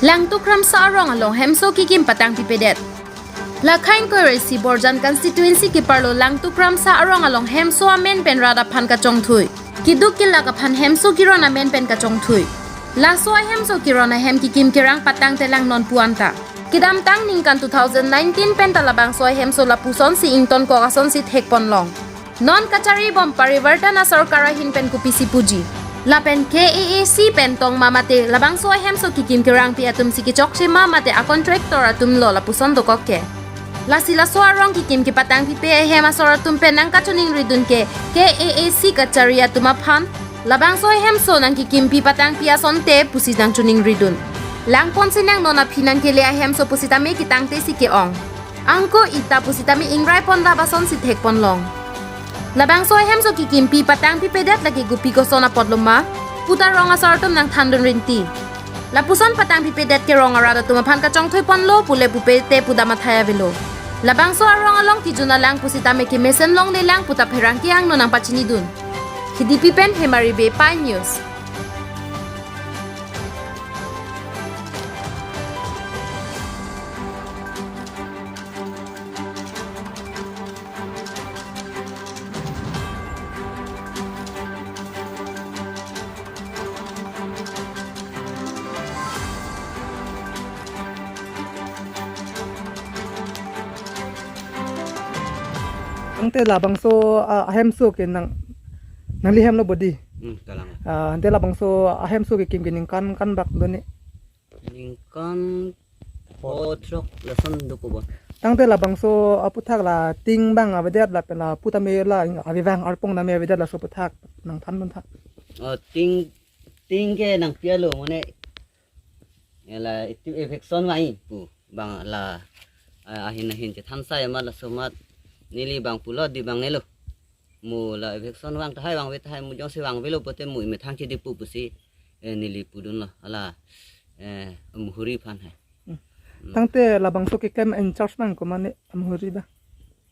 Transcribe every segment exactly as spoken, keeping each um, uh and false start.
Langtuk Ramsa arong along hemso kekim patangpipedet. Lakhain Koiresi Borjan constituency keparlo Langtuk Ramsa arong along hemso amen pen rat aphan kachongthui. Keduk kelak aphan hemso keron amen pen kachongthui. Laso ahemso keron ahem kekim kerang patangtelang non pu anta. Kedamtang ningkan two thousand nineteen pen ta labangso ahemso lapusonsi ingtonkok asonsi thekponlong. Non kacharibom Parivartan asorkar ahin pen kopisi puji. Lapen K A A C pen tong ma mate labangso ahemso kekim kerangpi atumsi kechokche ma mate a-contractor atumlo lapuson dokok ke. Lasi laso arong kekim kepatangpipe ahem asor atum pen nangkachoningridun ke K A A C kachari atum aphan labangso ahemso nangkekimpi patangpi asonte pusi nangchoningridun. Langponsi nang non aphi nangkele ahemso pusitame ketangtesi ke-ong. Angko ita pusitame ingraipon lap asonsi thekponlong. Labangso ahemso kekimpi patangpipedet lake kopi koson apotlo ma puta rong asor atum nangthandun rinti. Lapuson patangpipedet ke rong arat atum aphan kachongthuiponlo pule pupe te pudam athai avelo. Labangso arong along kejun alang pusitame kemesen longlelang puta pherangke angno nangpachinidun. Khedipi pen Hemari Bey, Pine News. Tangte labangso, ah, ahemso ke nang, nangli hemlo bodi. Hmm, kalang. Ah, ante labangso ahemso kekim ke ningkan kan bak doni. Ningkan pothrok lason dokok bo. Tangte labangso aputhak la ting bang avedet lapen la putame la ing-, avevang arpong name avedet laso aputhak nangthandun tha. Oh, ting, ting ke nangpi-alo mane. Ela itu eviction vang pu bang la, ah, ahin ahin chethan sai ma laso amat neli bang pulo di bang nelo. Mo la eviction vang tahai vangve tahai mo jongsi vangvelo pote mo imethang chedipu pusi, eh, neli pudunlo hala, eh, Amhuri aphan hai. Hmm. Hmm. Tangte labangso keklem in charge bang ko mane Amhuri ba?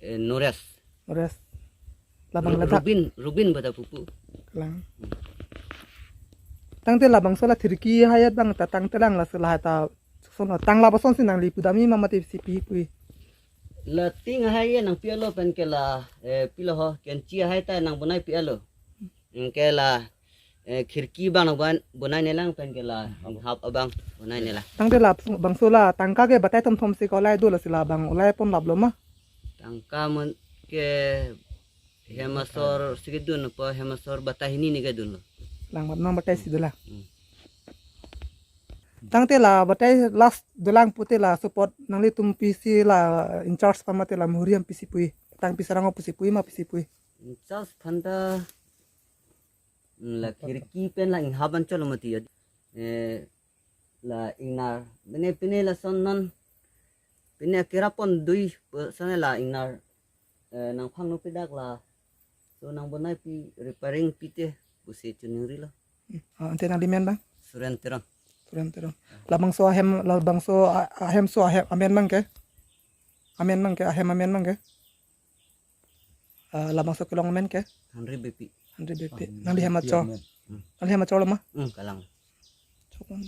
Eh, Nores. Nores. Labang Ru-, lata. Rubin, Rubin bata pupu. Kalang. Hmm. Tangte labangso la khirki hai bang ta tangtelang laso lahai ta son tang labasonsi nangli pudamji ma mate si pipui. La ting ahai ye nangpi-alo pen ke la, eh, pilo ho, kenchi ahai ta nangbonaipi-alo. Anke la, eh, khirki bang nang bon-, bonainelang pen ke la, inghap abang bonainelang. Tangte labangso la tangka ke batai thomthomsi ko lai do lasi labang ulaiponlaplo ma? Tangka mon ke hem asor si kedun po hem asor batai hini ni kedunlo. Lang nang bataisi dolang. Hmm. Tangte la batai last dolang pute la support nanglitum pisi la in charge pamate la Amhuri aphan pisi pui. Tang pisi rang pisi pui ma pisi pui. In charge aphan ta, mm, la khirki pen la inghap anchot lo mati. Eh, la ingnar. Pine pine lason non. Pine kerapon dui pe sana la ingnar. Eh, nangphangno pidak la. So nangbonaipi repairing pite pusi choningrilo. Ah, ante nangli men bang? Suren Teron. Suren Teron. Labangso ahem, labangso a-, ahemso ahem amen bang ke? Amen bang ke? Ahem amen bang ke? Ah, labangso kelong amen ke? Henry Beypi. Henry Beypi. Nangli hem amen. Nangli hem achor lo ma? Hmm, kalang. Chokon.